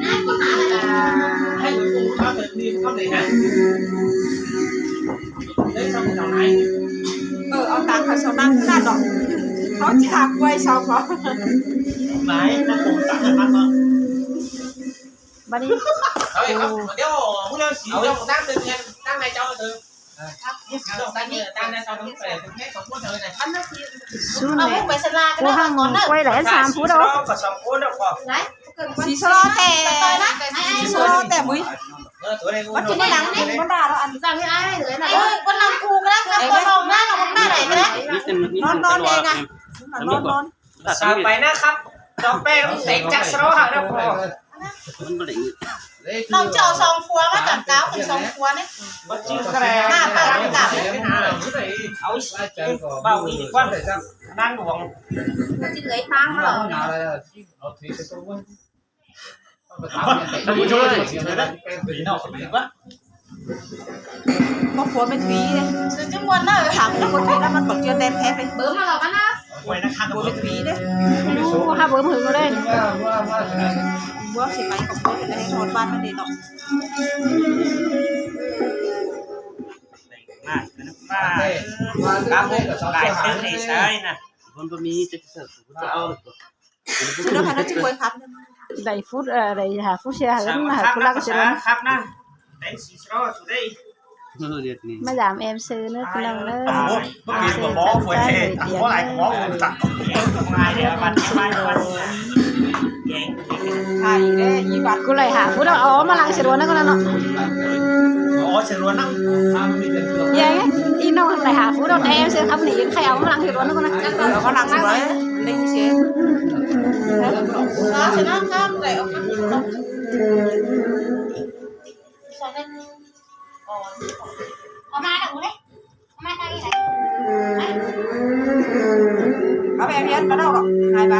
ໃຫ້ຄົນເຂົາເຈົ້ານີ້ເຂົາໄດ້ໃຫ້ ເອີ ເອົາຕັງເຂົາເຈົ້ານັ້ນຂະໜາດດອກ ເຂົາຈະຫາກວຍເຂົາບໍ່ ໝາຍມາປົກຕັງໃຫ້ມັນເນາະ ບັດນີ້ ເອົາອີກເນາະ ດຽວມື້ລະສີ່ ດຽວຕັ້ງເດີ ຕັ້ງໃຫ້ເຈົ້າເດີ ເອີ ຕັ້ງໃຫ້ເຈົ້າເດີ ຕັ້ງໃຫ້ເຈົ້າເດີ ແມ່ສອງຄົນເດີນະ ຊູແມ່ ຜູ້ຫາງໜຶ່ງກວຍຫຼາຍ ອັນສາມຜູ້ດອກ ສອງຄົນດອກ ສີສະຫຼໍ່ແຕ່ ສີສະຫຼໍ່ແຕ່ ເອີ ຕົວໃດ ມັນຊິມາຫຼັງນີ້ ມັນດ່າລາວອັນ ສັ່ງໃຫ້ອ້າຍເລີຍນະ ເອີ ຄົນນຳກູກໍໄດ້ ຄົນນອກໜ້າ ນອກໜ້າໄດ້ກໍໄດ້ ນອນໆເອງອະ ນອນໆ ສາວໄປນະຄັບ ດອກແປ້ງແຕກຈັກສະເນາະ ຫານະພໍ່ ມັນບໍ່ໄດ້ເງິນ ນ້ອງຈະເອົາສອງຄົວມາຕອນເຊົ້າ ເປັນສອງຄົວນີ້ ບໍ່ຈື່ກະແລ ໜ້າຕາກຳ ເອົາ ເບົາອີກກ່ອນ ນາງຫຼວງ ມັນຊິເອື້ອຍປາງມາເອົາ ທ່ານຜູ້ຊົມ ເປັນນອກເປັນວ່າ ຄອບຄົວແມ່ນຫວີເດ້ ຊື່ຈັງຫວັດນະ ຖາມຄົນຫວີລະມັນກໍເຈື່ອແໜ້ນແທ້ເປັນເບີມາລະວະນະ ໂອ້ຍນະຄັບ ຄອບຄົວແມ່ນຫວີເດ້ ຮູ້ຫາເບີມຫຶງເດ້ ບໍ່ຊິໄປຂອບຄຸນໃຫ້ຮອດບ້ານມັນເດ້ເນາະ ມາ ປ້າ ກາບ ກາຍເປັນໄດ້ໃສນະ ມັນບໍ່ມີຈັກເສີບ ຈະເອົາ ໄດ້ຟຸດ ເອີ ໄດ້ຫາຟູເສຍຫາເງິນ ຫາຜູ້ລັກເສຍເງິນ ຄັບນະ ແຕ່ງສີສະຫຼໍ່ສຸດເດ້ ເອີ ເດັດນີ້ ມາຢາມແອມເຊີເດີພີ່ນ້ອງເດີ. ໂອ້ ບໍ່ກິນບໍ່ບໍ່ເວີຍ ບໍ່ຫຼາຍກໍບໍ່ ຖ່າຍເດ້ອີບັດ ກູໄລ່ຫາຜູ້ດອກ ເອົາມາລັງເສດວັນນັ້ນກ່ອນເນາະ. ໂອ້ ເສດວັນນະ ແຍງ ອີນ້ອງໄລ່ຫາຜູ້ດອກ ແອມເຊີຄັບນີ້ ໃຄເອົາມາລັງເສດວັນນັ້ນກ່ອນນະ ເອົາມາລັງເສດວັນ ໄດ້ຍິນສຽງ ເອົາມາແລ້ວ ເອົາມາແລ້ວ ເອົາໄປເອົາເຮຍ ບໍ່ໄດ້ດອກ ຫາຍໄປ.